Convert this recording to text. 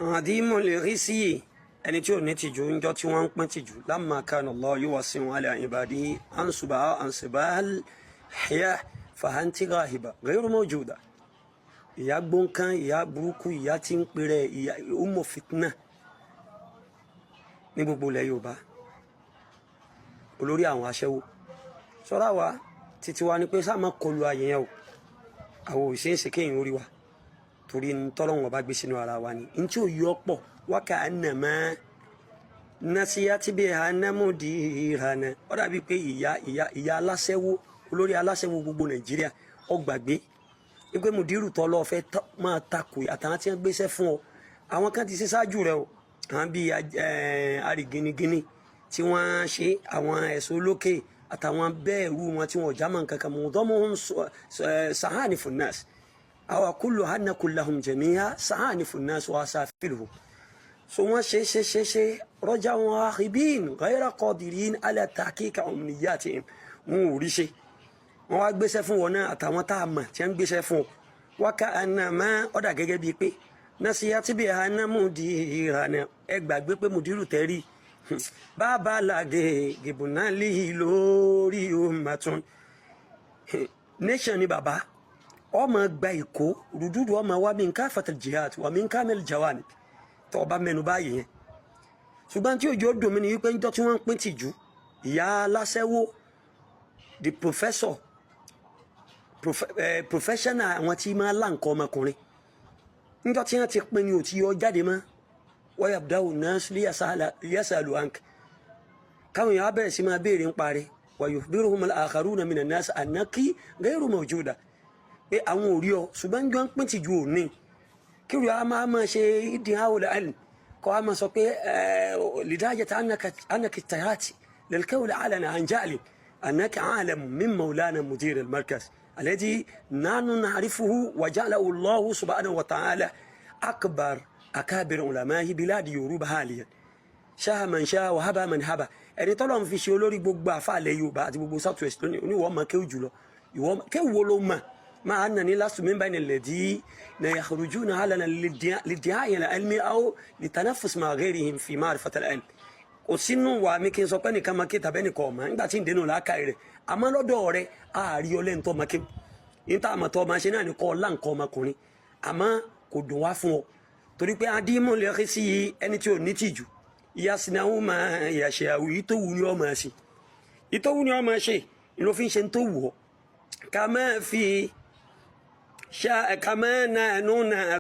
Àdìmọ̀ lè rí sí ẹni tí ò ní tìjú ńjọ́ tí wọ́n ń pín tìjú. Lamma kana Allah yuwasi'u ala ibadihi ansuba ansibal hiya fahanti ghahiba ghayru mawjuda. Ìyá gbóǹkan, ìyá burúkú, ìyá tí ń pèrè ìyá umu fitna ní gbogbo ilẹ̀ Yorùbá, olórí àwọn aṣẹ́wó sọ́ra wa títí wa ni pé sáà má kọlu ayé yẹn o. Àwọn òṣèṣe kéèyàn orí wa torí ntọ́lọ́wọ́n bá gbé sínú ara wa ni ntí ò yọ pọ̀ wákà ànàmọ́ nasiyati bí anamudirana. Ó dàbí pé ìyá aláṣẹ́wó, olórí aláṣẹ́wó gbogbo Nàìjíríà, ó gbàgbé wípé mùdírù tọ́ lọ́ọ́ fẹ́ máa takò àtàwọn tí wọ́n gbéṣẹ́ fún ọ. Àwọn kan ti ṣe ṣáájú rẹ o, àwọn bíi arìgínnígínní tí wọ́n ṣe, àwọn ẹ̀sùn olókè àtàwọn bẹ́ẹ̀ rú wọn tí wọ́n já mọ́ nǹkan kan mọ̀ọ́dọ́mọ́ sahani funnas awa kullu hanna kullahum jami'a sahani funnas wa safiluhum. So wọ́n ṣe ṣe ṣe ṣe rọjá wọn akhibin ghayra qadirin ala tahqiq umniyatihim. Wọn ò rí ṣe, wọn wá gbéṣẹ́ fún wọn náà àtàwọn tá a mọ̀ tí wọ́n ń gbéṣẹ́ fún ọ. Wákà ànàmá ọ̀dà gẹ́gẹ́ bíi pé nasiyati bí anamudirana. Ẹ gbàgbé pé mùdírù tẹ́rì bàbá làgé gìbùnálì lórí umatun nation ni bàbá ọmọ gba ìkó rúdúdú ọmọ wa min kafatil jihad wa min kamil jawanib tó ọba mẹ́nu báyìí yẹn. Ṣùgbọ́n tí òjò dùn mí ni wípé níjọ́ tí wọ́n ń pín tìjú, ìyá aláṣẹ́wó, the professor professional, àwọn tí máa lá nǹkan ọmọkùnrin, níjọ́ tí wọ́n ti pín ní òtí yọ jáde mọ́. Wọ́n yà dáwò náà liyasalu ank, káwọn èèyàn á bẹ̀rẹ̀ sí máa béèrè ń parí wa yukhbiruhum al-akharuna minan nas annaki ghayru mawjuda, pé àwọn ò rí ọ. Ṣùgbọ́n jọ ń pín tìjú òní kí rí a máa máa ṣe ìdí àwòlẹ̀ àlù kọ́ a máa sọ pé lidajata annaki tayati lilqawli alana an ja'li annaka a'lamu min mawlana mudir al-markaz alladhi nahnu na'rifuhu wa ja'alahu Allahu subhanahu wa ta'ala akbar akabir ulama'i biladi Yorùbá haliyan ṣáà man ṣáà wa haba man haba. Ẹni tọ́lọ̀ ń fi ṣe olórí gbogbo àfàlẹ̀ Yorùbá àti gbogbo South West lónìí, oníwọ̀ ọmọ kéwù jùlọ. Ìwọ kéwù wo ló mọ̀? Máa annani lastu min bayni alladhina yakhrujuna alana liddi'a'i al-ilmi aw litanafus ma'a ghayrihim fi ma'rifati al-ilm. Kò sínú wa mi kí n sọ pé nìkan máa ké tàbí ẹnìkan ọ̀mọ́ nígbà tí ń dénú làákàyè rẹ̀. Àmọ́ lọ́dọ̀ rẹ̀ àárí ọlẹ́ntọ́ máa ké níta àmọ̀tọ́ máa ṣe náà ní kọ́ ọlá nǹkan ọmọkùnrin. Àmọ́ kò dùn wá fún ọ torí pé adímọ̀ lè rí sí ẹni tí ò ní tìjú yasinawo máa yàṣẹ àwò yìí tó wù ní ọmọ ṣe, ìtò wù ní ọmọ ṣe ló fi ń ṣe tó wù ọ. Kàmá fi ṣá kàmá náà nù náà.